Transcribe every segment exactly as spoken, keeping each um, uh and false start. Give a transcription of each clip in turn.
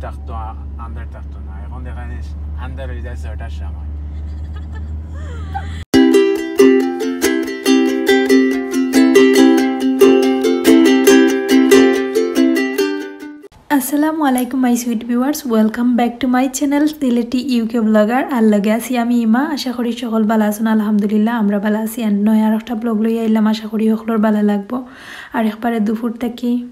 থাকতো, আ-, আন্ধার থাকতো না। এখন দেখা যায় আন্ধার হয়ে যায় ছয়টার সময়। আসসালামু আলাইকুম my sweet viewers, welcome back to my channel Sylheti UK blogger. আর লগে আছি আমি ইমা। আশা করি সকল ভালা আছইন। আলহামদুলিল্লাহ, আমরা ভালা আছি। And নয়া আর একটা ব্লগ লইয়া আইলাম, আশা করি সকলর ভালা লাগবো। আর একবারে দুপুর থাকি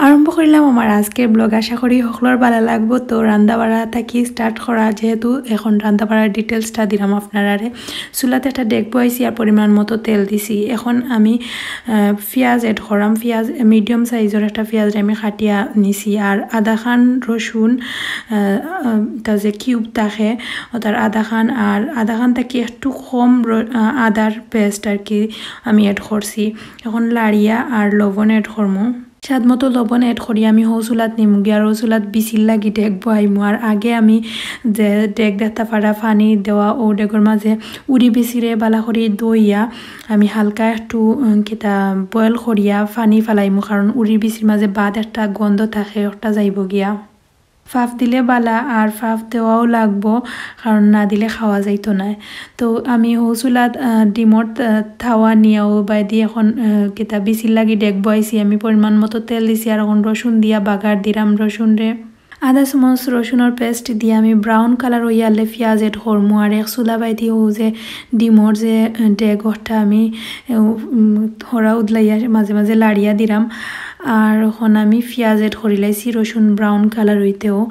আরম্ভ করিলাম আমার আজকের ব্লগ। আশা করি সকলর ভালা লাগবো। তো রান্দাবাড়া থাকি স্টার্ট করা, যেহেতু এখন রান্দাবাড়ার ডিটেলসটা দিলাম আপনারারে। চুলাত একটা ডেগ বওয়াইছি আর পরিমাণ মতো তেল দিছি। এখন আমি, আহ, পিঁয়াজ অ্যাড করাম। পিঁয়াজ মিডিয়াম সাইজর একটা পিঁয়াজ আমি কাটিয়া নিছি, আর আধা খান রসুন, আহ, আহ, তা যে কিউব থাকে, ওটার আধা খান, আর আধা খান থাকি একটু কম র-, আহ, আদার পেস্ট আর কি আমি অ্যাড করছি। এখন লাড়িয়া আর লবণ অ্যাড করমু। স্বাদ মতো লবণ অ্যাড করি আমি হউ চুলাত নিমুগি, আর হউ চুলাত বিচির লাগি ডেগ বওয়াইমু। আর আগে আমি যে ডেগ দেখতা পারা পানি দেওয়া, ও ডেগর মাঝে উরি বিচিরে বালা করি ধইয়া আমি হালকা একটু, উম, কিতা বয়েল করিয়া পানি ফালাইমু, কারণ উরি বিচির মাঝে বাদ একটা গন্ধ থাকে, ওটা যাইবো গিয়া। ফাফ দিলে বালা, আর ফাফ দেওয়াও লাগবো, কারণ না দিলে খাওয়া যাইতো নায়। তো আমি হউ চুলাত, আহ, ডিমর, আহ, তাওয়া নিয়া ও বায়দি এখন, আহ, কিতা বিচির লাগি ডেগ বওয়াইছি। আমি পরিমাণ মতো তেল দিছি, আর এখন রসুন দিয়া বাগার দিলাম রসুনরে। আধা চামচ রসুনর পেস্ট দিয়া আমি ব্রাউন কালার অইয়ালে পিঁয়াজ অ্যাড করমু। আর এক চুলা বায়দি হউ যে ডিমর যে, আহ, ডেগ ওটা আমি, আহ, উম, হরা উদলাইয়া মাঝে মাঝে লাড়িয়া দিলাম। আর এখন আমি পিঁয়াজ অ্যাড করিলাইছি রসুন ব্রাউন কালার অইতেও।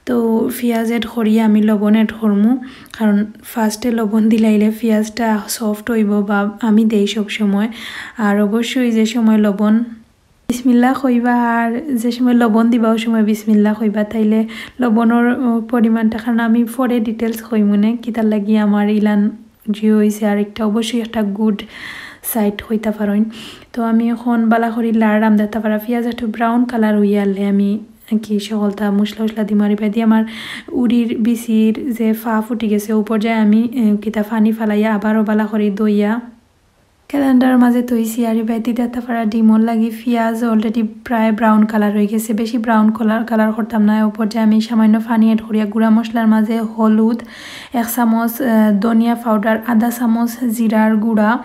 তো পিঁয়াজ অ্যাড করিয়া আমি লবণ অ্যাড করমু, কারণ ফার্স্টে লবণ দিলাইলে পিঁয়াজটা সফট অইবো, বা আমি দেই সব সময়। আর অবশ্যই যে সময় লবণ বিসমিল্লাহ কইবা, আর যে সময় লবণ দিবা, ও সময় বিসমিল্লাহ কইবা, তাইলে লবণর, ও, পরিমাণটা, কারণ আমি পরে ডিটেলস কইমুনে, কিতার লাগি আমার ইলান যে অইছে, আর একটা অবশ্যই একটা গুড সাইট কইতা পারইন। তো আমি এখন বালা করি লাড়াম দেখতা পারা, পিঁয়াজ একটু ব্রাউন কালার অইয়ালে আমি কি সকলতা মশলা উশলা দিমু। আর এবাদি আমার উরির বিচির যে ফাফ উঠি গেছে, ও পর্যায়ে আমি, এ, কিতা পানি ফালাইয়া আবারও বালা করি ধইয়া ক্যালেন্ডার মাঝে থইছি। আর এবাদি দেখতা পারা ডিমর লাগি পিঁয়াজ already প্রায় ব্রাউন কালার অই গেছে, বেশি ব্রাউন কালার, কালার করতাম না। ও পর্যায়ে আমি সামান্য পানি অ্যাড করিয়া গুঁড়া মশলার মাঝে হলুদ, এক চামচ, আহ, ধনিয়া পাউডার, আধা চামচ জিরার গুঁড়া,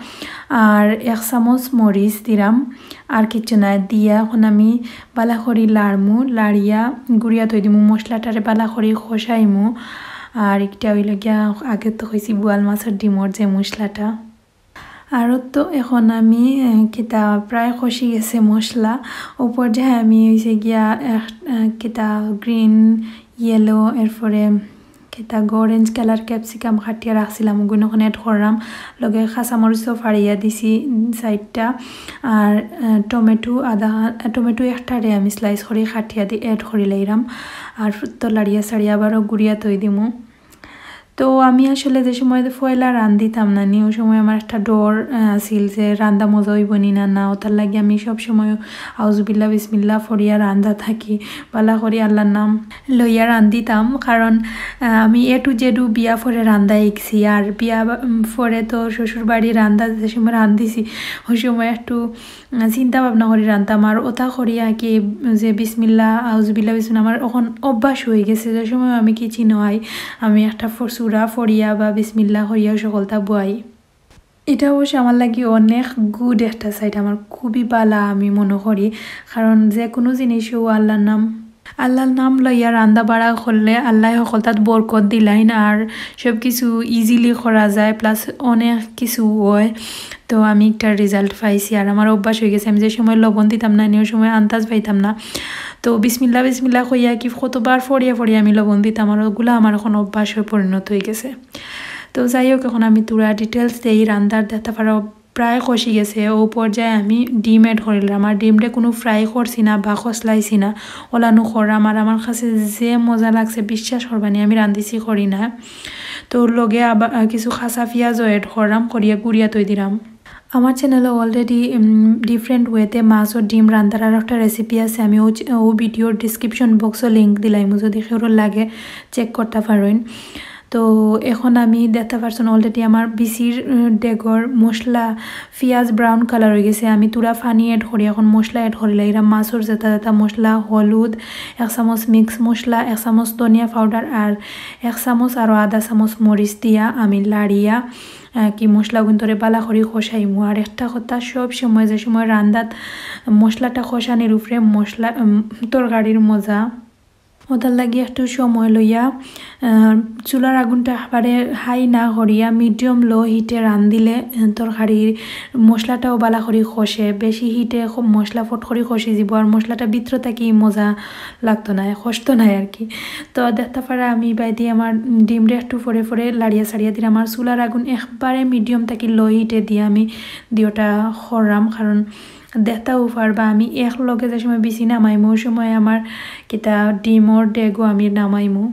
আর এক চামচ মরিচ দিলাম। আর কিচ্ছু না দিয়া এখন আমি বালা করি লাড়মু, লাড়িয়া গুঁড়িয়া থই দিমু। মশলাটারে বালা করি কষাইমু। আর একটা অইল গিয়া, আগে তো কইছি বোয়াল মাছর ডিমর যে মশলাটা। আর তো এখন আমি, আহ, কিতা প্রায় কষি গেছে মশলা। ও পর্যায়ে আমি অইছে গিয়া এক, আহ, কিতা গ্রিন, ইয়েলো, এরপরে কিতা গো অরেঞ্জ কালার ক্যাপসিকাম কাটিয়া রাখছিলাম, ওগুন এখন অ্যাড করলাম। লগে কাঁচামরিচও ফাড়িয়া দিছি, উম, চাইরটা। আর, আহ, টমেটো আধা, আহ, টমেটো একটারে আমি স্লাইস করি কাটিয়া দি অ্যাড করি লাইরাম। আর তো লাড়িয়া সাড়িয়া আবারও গুঁড়িয়া থই দিমু। তো আমি আসলে যে সময় পয়লা রান্ধিতাম না নি, ও সময় আমার একটা ডর, আহ, আছিল যে রান্দা মজা অইবো নি না, না, ওটার লাগি আমি সব সময় আউজুবিল্লা বিসমিল্লা ফড়িয়া রান্দা থাকি, বালা করি আল্লাহর নাম লইয়া রান্ধিতাম। কারণ, আহ, আমি এ টু জেড বিয়া ফরে রান্দা শিখছি, আর বিয়া বা-, উম, ফরে তো শ্বশুর বাড়ি রান্দা যে সময় রান্ধিছি, ওই সময় একটু চিন্তা ভাবনা করি রানতাম। আর ওটা করিয়া কি যে বিসমিল্লা, আউজুবিল্লা, বিসমিল্লা, আমার এখন অভ্যাস হয়ে গেছে। যে সময় আমি কিচেনো আই, আমি একটা ফ-, সুরা ফড়িয়া বা বিসমিল্লা করিয়া সকলতা বওয়াই। এটা অবশ্য আমার লাগি অনেক গুড একটা সাইড, আমার খুবই বালা আমি মনে করি। কারণ যে কোনো জিনিসও আল্লাহর নাম, আল্লাহর নাম লইয়া রান্দা বাড়া করলে আল্লাহ সকলতাত বরকত দিলাইন, আর সব কিছু ইজিলি করা যায়, প্লাস অনেক কিছু হয়। তো আমি একটা রেজাল্ট পাইছি, আর আমার অভ্যাস হয়ে গেছে। আমি যে সময় লবণ দিতাম না, নিয়ে সময় আন্দাজ পাইতাম না। তো বিসমিল্লা, বিসমিল্লা কইয়া কি কতবার ফড়িয়া ফড়িয়া আমি লবণ দিতাম, আর ওগুলা আমার এখন অভ্যাস হয়ে পরিণত হয়ে গেছে। তো যাই হোক, এখন আমি থুড়া ডিটেলস দেই রান্দার, দেখতা পারা প্রায় কষি গেছে। ও পর্যায়ে আমি ডিম অ্যাড করিলাম। আর ডিমটা কোনো ফ্রাই করছি না বা কসলাইছি না, ওলানো করাম। আর আমার কাছে যে মজা লাগছে, বিশ্বাস করবানি, আমি রান্ধিছি করি না। তো লগে আবার, আহ, কিছু কাঁচা পিঁয়াজও অ্যাড করাম, করিয়া গুঁড়িয়া থই দিলাম। আমার চ্যানেলে অলরেডি, উম, ডিফারেন্ট ওয়েতে মাছ ও ডিম রান্ধার আর একটা রেসিপি আছে, আমি ও চ-, ও ভিডিওর ডিসক্রিপশন বক্সও লিংক দিলাইমু, যদি কেউর লাগে চেক করতে পারইন। তো এখন আমি দেখতা পারছইন already আমার বিচির, উম, ডেগর মশলা, পিয়াজ brown colour অইগেছে। আমি থুড়া পানি add করি, এখন মশলা add করিলাইরাম। মাছর যেটা যেটা মশলা, হলুদ, এক চামচ mix মশলা, এক চামচ ধনিয়া powder আর এক চামচ আরও আধা চামচ মরিচ দিয়া আমি লাড়িয়া, আহ, কি মশলাগুইনতরে বালা করি কষাইমু। আর একটা কথা, সব সময় যে সময় রান্দাত মশলাটা কষানির উপরে মশলা, উম, তরকারির মজা। ওটার লাগি একটু সময় লইয়া, আহ, চুলার আগুনটা একবারে high না করিয়া medium low heat-এ রান্দিলে, আহ, তরকারির মশলাটাও বালা করি কষে। বেশি heat-এ খ-, মশলা ফট করি কষি যিবো, আর মশলাটা ভিতর থাকি মজা লাগতো নায়, কষতো নায় আর কি। তো দেখতা পাররা আমি বায়দি আমার ডিমরে একটু পরে পরে লাড়িয়া সাড়িয়া দিরাম। আর চুলার আগুন একবারে medium থাকি low heat-এ দিয়া আমি দিওটা কররাম, কারণ দেখতাউ পারবা আমি এক লগে যে সময় বিচি নামাইমু, ওই সময় আমার কিতা ডিমর ডেগও আমি নামাইমু।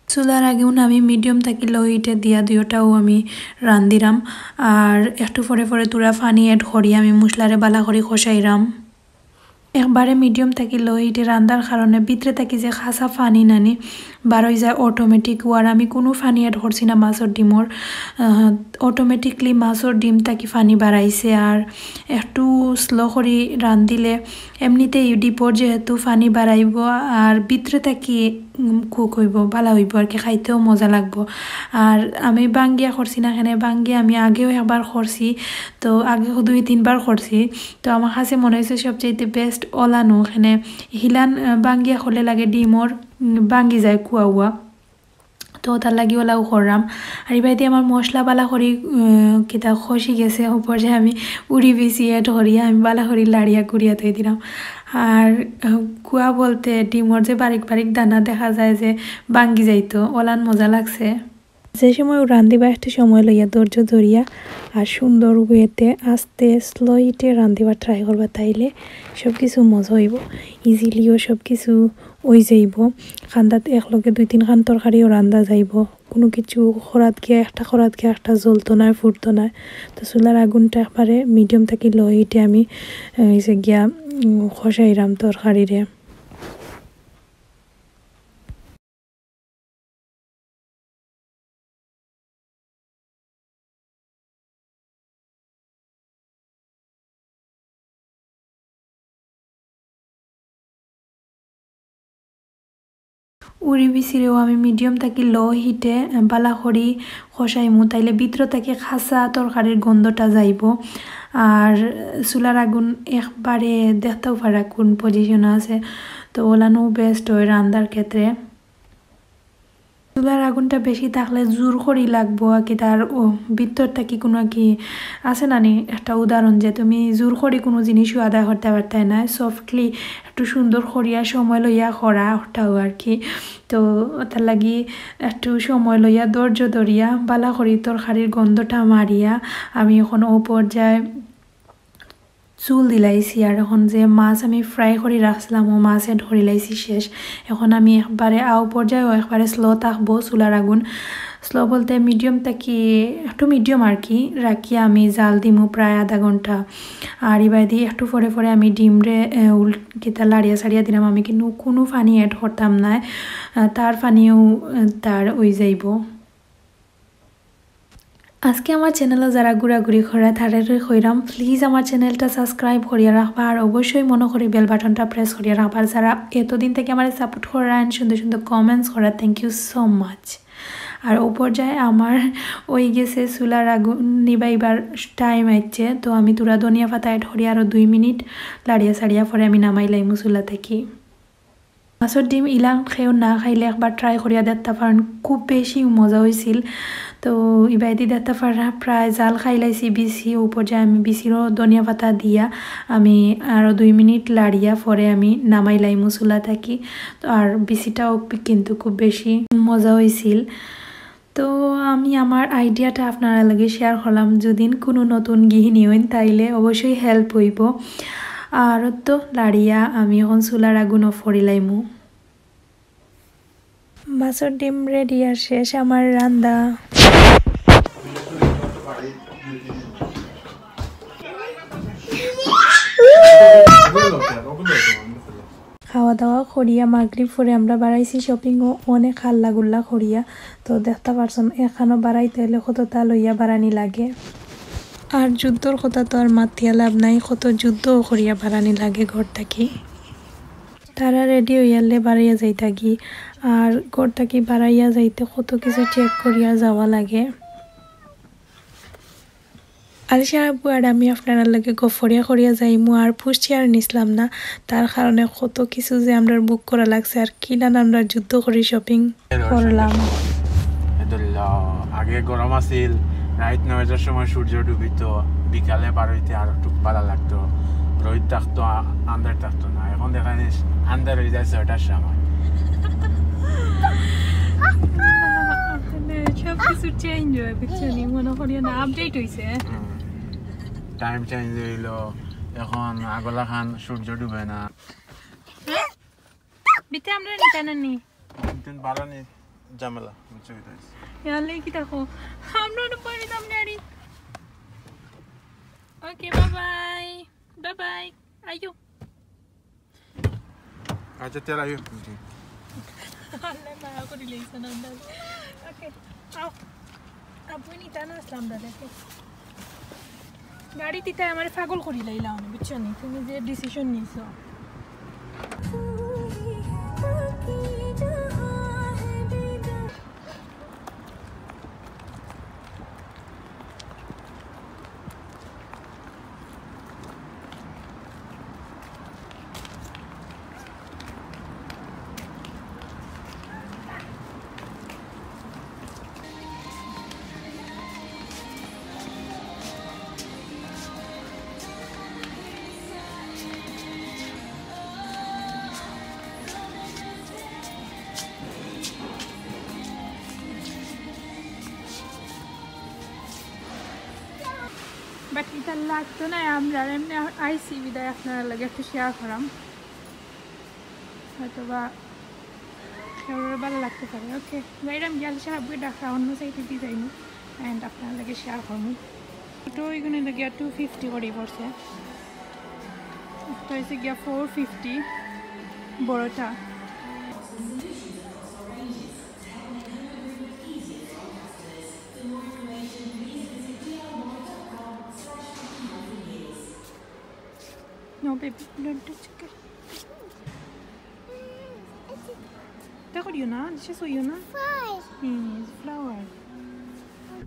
চুলার আগুন আমি medium থাকি low heat-এ দিয়া দুইটাও আমি রান্দিরাম। আর একটু পরে পরে থুড়া পানি add করি আমি মশলারে বালা করি কষাইরাম। একবারে medium থাকি low heat-এ রান্দার কারণে ভিতরে থাকি যে কাঁচা পানি নানি বারই যায় automatic। আর আমি কুনু পানি add করছি না মাছর ডিমর, আহ, automatically মাছর ডিম থাকি পানি বারাইছে। আর একটু slow করি রান্দিলে এমনিতেই ডিমর যেহেতু পানি বারাইবো আর ভিতরে থাকি, উম, cook অইবো, বালা অইবো আর কি, খাইতেও মজা লাগবো। আর আমি বাঙ্গিয়া করছি না, এখানে বাঙ্গিয়া আমি আগেও একবার করছি, তো আগে দুই তিনবার করছি। তো আমার কাছে মনে হয়েছে সবচাইতে best ওলানো, এখানে হিলান, আহ, বাঙ্গিয়া করলে লাগে ডিমর, উম, বাঙ্গি যায় কুয়া উয়া। তো তার লাগি ওলাও কররাম। আর এবারে আমার মশলা বালা করি, উম, কিতা কষি গেছে, ওপর যে আমি উড়ি বিচি add করিয়া আমি বালা করি লাড়িয়া গুড়িয়া থই দিরাম। আর, আহ, কুয়া বলতে ডিমর যে বারিক বারিক দানা দেখা যায় যে বাঙ্গি যাইতো, ওলান মজা লাগছে। যে সময় রান্দিবা একটু সময় লইয়া ধৈর্য ধরিয়া আর সুন্দর way-তে আস্তে slow heat-এ রান্দিবা try করবা, তাইলে সব কিছু মজা অইবো, easily-ও সব কিছু অই যাইবো। কান্দাত এক লগে দুই তিন খান তরকারিও রান্দা যাইবো, কুনু কিছু করাত গিয়া একটা করাত গিয়া একটা জ্বলতো নায়, ফুটতো নায়। তো চুলার আগুনটা একবারে medium থাকি low heat-এ আমি, আহ, হইছে গিয়া, উম, কষাইরাম তরকারিরে। উড়ি বিচিরেও আমি medium থাকি low heat-এ, আহ, বালা করি কষাইমু, তাইলে ভিতর থাকি কাঁচা তরকারির গন্ধটা যাইবো। আর চুলার আগুন একবারে দেখতাউ পাররা কোন position-ও আছে, তো ওলানো best অয় রান্দার ক্ষেত্রে। চুলার আগুনটা বেশি থাকলে জোর করি লাগবো আর কি, তার ও ভিতর থাকি কুনু কি আছে না নি একটা উদাহরণ যে তুমি জোর করি কুনু জিনিসও আদায় করতে পারতায় না, softly একটু সুন্দর করিয়া সময় লইয়া করা ওটাও আর কি। তো তার লাগি একটু সময় লইয়া ধৈর্য ধরিয়া বালা করি তরকারির গন্ধটা মারিয়া আমি এখন ও পর্যায়ে চুল দিলাইছি। আর এখন যে মাছ আমি fry করি রাখছিলাম, ও মাছ add করিলাইছি শেষ। এখন আমি একবারে আও পর্যায়েও একবারে slow থাকবো চুলার আগুন। Slow বলতে medium থাকি, একটু medium আর কি, রাখিয়া আমি জাল দিমু প্রায় আধা ঘন্টা। আর এবায়দি একটু পরে পরে আমি ডিমরে, এ, উল-, কিতা লাড়িয়া সাড়িয়া দিরাম, আমি কিন্তু কুনু পানি add করতাম না, আহ, তার পানিও, আহ, তার অই যাইবো। আজকে আমার channel-ও যারা ঘুরাঘুরি করা, তারারে কইরাম, please আমার channel-টা subscribe করিয়া রাখবা, আর অবশ্যই মনো করি bell button-টা press করিয়া রাখবা। আর যারা এতদিন থাকি আমারে support করা and সুন্দর সুন্দর comments করা, thank you so much। আর ও পর্যায়ে আমার অই গেছে চুলার আগুন নিবাইবার time আইছে, তো আমি থুড়া ধনিয়া পাতা add করি আরও দুই মিনিট লাড়িয়া সাড়িয়া পরে আমি নামাই লাইমু চুলা থাকি। মাছর ডিম ইলান কেউ না খাইলে একবার try করিয়া দেখতা পারইন, খুব বেশি মজা অইছিল। তো ইবায়দি দেখতা পাররা প্রায় জাল খাইলাইছি বিচি, ও পর্যায়ে আমি বিচিরও ধনিয়া পাতা দিয়া আমি আরও দুই মিনিট লাড়িয়া পরে আমি নামাই লাইমু চুলা থাকি। তো আর বিচিটাও কিন্তু খুব বেশি মজা অইছিল। তো আমি আমার idea-টা আপনারার লগে share করলাম, যদি কুনু নতুন গৃহিণী অইন তাইলে অবশ্যই help অইবো। আর তো লাড়িয়া আমি এখন চুলার আগুন off করিলাইমু। মাছর ডিম ready আর শেষ আমার রান্দা। খাওয়া দাওয়া করিয়া মাগরিব পরে আমরা বারাইছি শপিংও অনেক হাল্লা গুল্লা করিয়া। তো দেখতা পারছন, এখানো বারাইতে অইলে কততা লইয়া বারানি লাগে। আর যুদ্ধর কথা তো আর মাতিয়া লাভ নাই, কত যুদ্ধও করিয়া বারানি লাগে ঘর থাকি। তারা রেডি অইয়ালে বারাইয়া যাইতাগি। আর ঘর থাকি বারাইয়া যাইতে কত কিছু চেক করিয়া যাওয়া লাগে। আলিশার আব্বু আর আমি আপনারার লগে গফরিয়া করিয়া যাইমু, আর পুশ চেয়ার নিছলাম না, তার কারণে কত কিছু যে আমরার বুক করা লাগছে, আর কিলান আমরা যুদ্ধ করি শপিং করলাম। এই ধরল, আগে গরম আছিল, রাইত নয়টার সময় সূর্য ডুবিত, বিকালে বার অইতে আর একটু ভালা লাগতো, রইদ থাকতো, আ-, আন্দার থাকতো না। এখন দেখা যায় আন্দার অই যায় ছয়টার সময়। আসলে সব কিছু চেঞ্জ হয়, বুঝছো নি? মনে করিও না, আপডেট হইছে। হুম। টাইম চেঞ্জ হইলো, এখন আগলাখান সূর্য ডুবে না। বিতে আমরা নিতা না নি? দিন বারানি ঝামেলা, বুঝছো কি তাই? ইয়ালে কি দেখো, আমরা না পারি দাম নারি। Okay, bye bye. Bye bye. আইও। আচ্ছা, তেরা আইও। আল্লাহ না করে লইছে না। ওকে, আও। আপনি নিতা না আসলাম দাদা। গাড়ি দিতে আমার পাগল করি লাইলা, বুঝছো নি? তুমি যে ডিসিশন নিছো। বাট ইটা লাগতো না, আমরা এমনি আইসি বিদায় আপনার লগে একটু শেয়ার করাম, হয়তো বা কারোর ভালো লাগতে পারে। ওকে, যাইরাম গিয়া আলিশার আব্বুরে ডাকরা অন্য সাইডে দিয়ে যাইমু, অ্যান্ড আপনার লগে শেয়ার করমু। তো ওইগুলো গিয়া টু ফিফটি করে পড়ছে, তো এসে গিয়া ফোর ফিফটি বড়টা। No, baby, don't touch it. দেখো, ইউ না, দিছে ইউ না? Flower. হুম, ফ্লাওয়ার।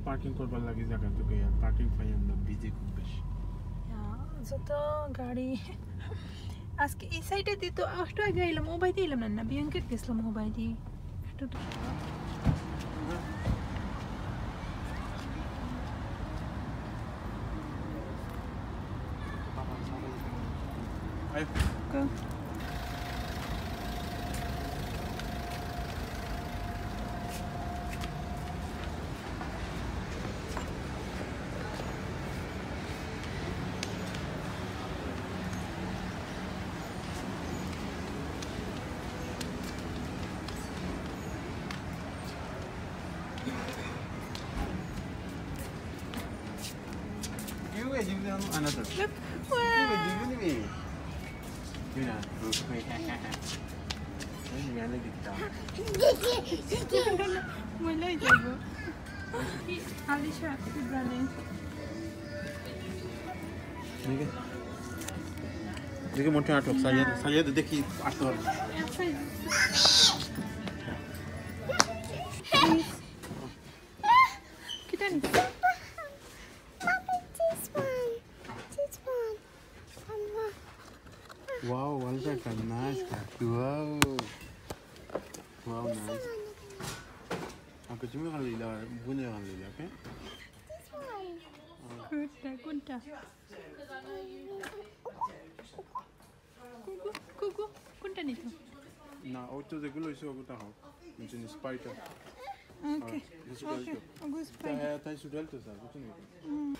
পার্কিং করবার লাগি জাগা তো কে আর পার্কিং পাই আমরা, বিজি খুব বেশি। যত গাড়ি আজকে এই সাইডে দিত, একটু আগে আইলাম, ও বাইতে আইলাম না, না, বিয়াঙ্কেট গেছিলাম, ও বাইতে। একটু তো আয়। Go. Look. Wow. দেখি, দেখি মনটা আটক, সাইয়া দে, সাইয়া দে, দেখি আটক। কিতা নি? Mommy, this one. This one. Mama. Wow, one second. Nice cat. Wow. Wow, this nice. One. Ako, তুমি খালি লইলা, বুনে খালি লইলা, okay? This one. কোনটা, কোনটা? কুকু, কুকু, কোনটা নিত? না, ও তো যেগুলো হইছে, ওগুলো হোক। বুঝছেন, স্পাইটার। ওকে, আর কিছু ওকে, ডালতো। ওগুলো স্পাইটার। তাই, তাই শুধু ডালতো, স্যার, বুঝছেন? হুম।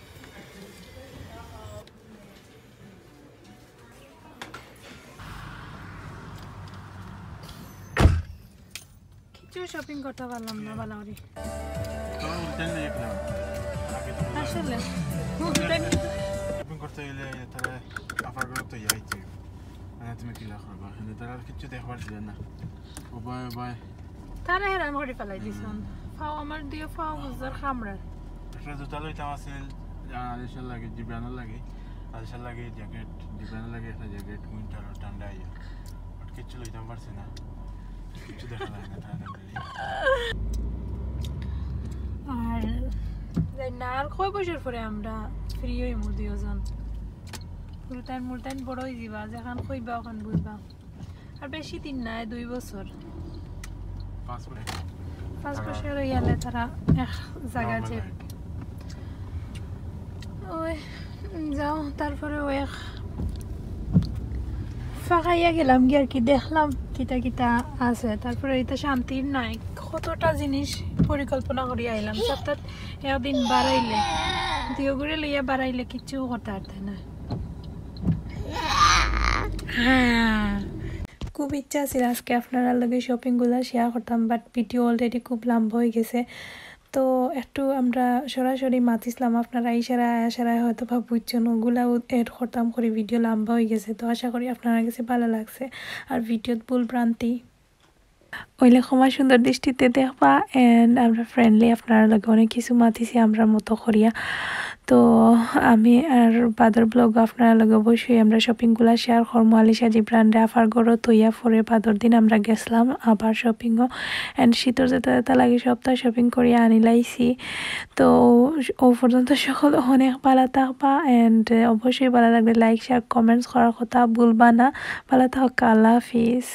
কিছু শপিং করতে পারলাম না, বালা করি। আসলে। শপিং করতে গেলে তারা আফার করে তো যাইতে। না, তুমি কিলা করবা? কিন্তু তারা আর কিচ্ছু দেখবার দিলে না। ও ভাই, ও ভাই। তারা হেরান করি ফালাই দিছইন। ফাও আমার দুইও ফাও বুঝার খামড়ার। একটা জুতা লইতাম আছিল, আলিশার লাগি, জিব্রানর লাগি। আলিশার লাগি জ্যাকেট, জিব্রানর লাগি একটা জ্যাকেট, উইন্টার ঠান্ডা আইয়া। বাট কিচ্ছু লইতাম পারছি না, কিচ্ছু দেখা যায় না। তারা আর যাই না, আর কয় বছর পরে আমরা ফ্রি হইমু দুইজন? মুলতাইন মুলতাইন বড় হয়ে যাবা, যেখান কইবা ওখান বুঝবা। আর বেশি দিন নাই, দুই বছর। পাঁচ মিনিট। পাঁচ বছর হয়ে গেলে তারা এক জায়গা যে ওই যাও, তারপরে ওই এক ফাঁকাইয়া গেলাম গিয়া আর কি, দেখলাম কিতা কিতা আছে। তারপরে এটা শান্তির নাই, কতটা জিনিস পরিকল্পনা করি আইলাম। সপ্তাহ একদিন বাড়াইলে, দুই ঘুরে লইয়া বাড়াইলে কিচ্ছু করতে পারতে না। হ্যাঁ, খুব ইচ্ছা আছিল আজকে আপনারা লগে শপিংগুলা শেয়ার করতাম, বাট ভিডিও অলরেডি খুব লম্বা হয়ে গেছে। তো একটু আমরা সরাসরি মাতিছিলাম, আপনারা ইশারায় আশারায় হয়তো বা বুঝছেন, ওগুলাও অ্যাড করতাম করি, ভিডিও লম্বা হয়ে গেছে। তো আশা করি আপনারা গেছে ভালা লাগছে। আর ভিডিওত ভুল ভ্রান্তি হইলে ক্ষমা সুন্দর দৃষ্টিতে দেখবা। অ্যান্ড আমরা ফ্রেন্ডলি আপনারা লগে অনেক কিছু মাতিছি আমরার মতো করিয়া। তো আমি আর বাদর ব্লগ আপনারা লগে অবশ্যই আমরা শপিংগুলা শেয়ার করমু। আলিশা জিব্রানরে আফার ঘরো থইয়া পরে বাদর দিন আমরা গেছিলাম আবার শপিংও। অ্যান্ড শীতর যেটা যেটা লাগে সবটা শপিং করিয়া আনিলাইছি। তো ও পর্যন্ত সকল অনেক ভালা থাকবা। অ্যান্ড অবশ্যই ভালা লাগলে লাইক, শেয়ার, কমেন্টস করার কথা ভুলবা না। ভালা থাকবা, আল্লাহ হাফিজ।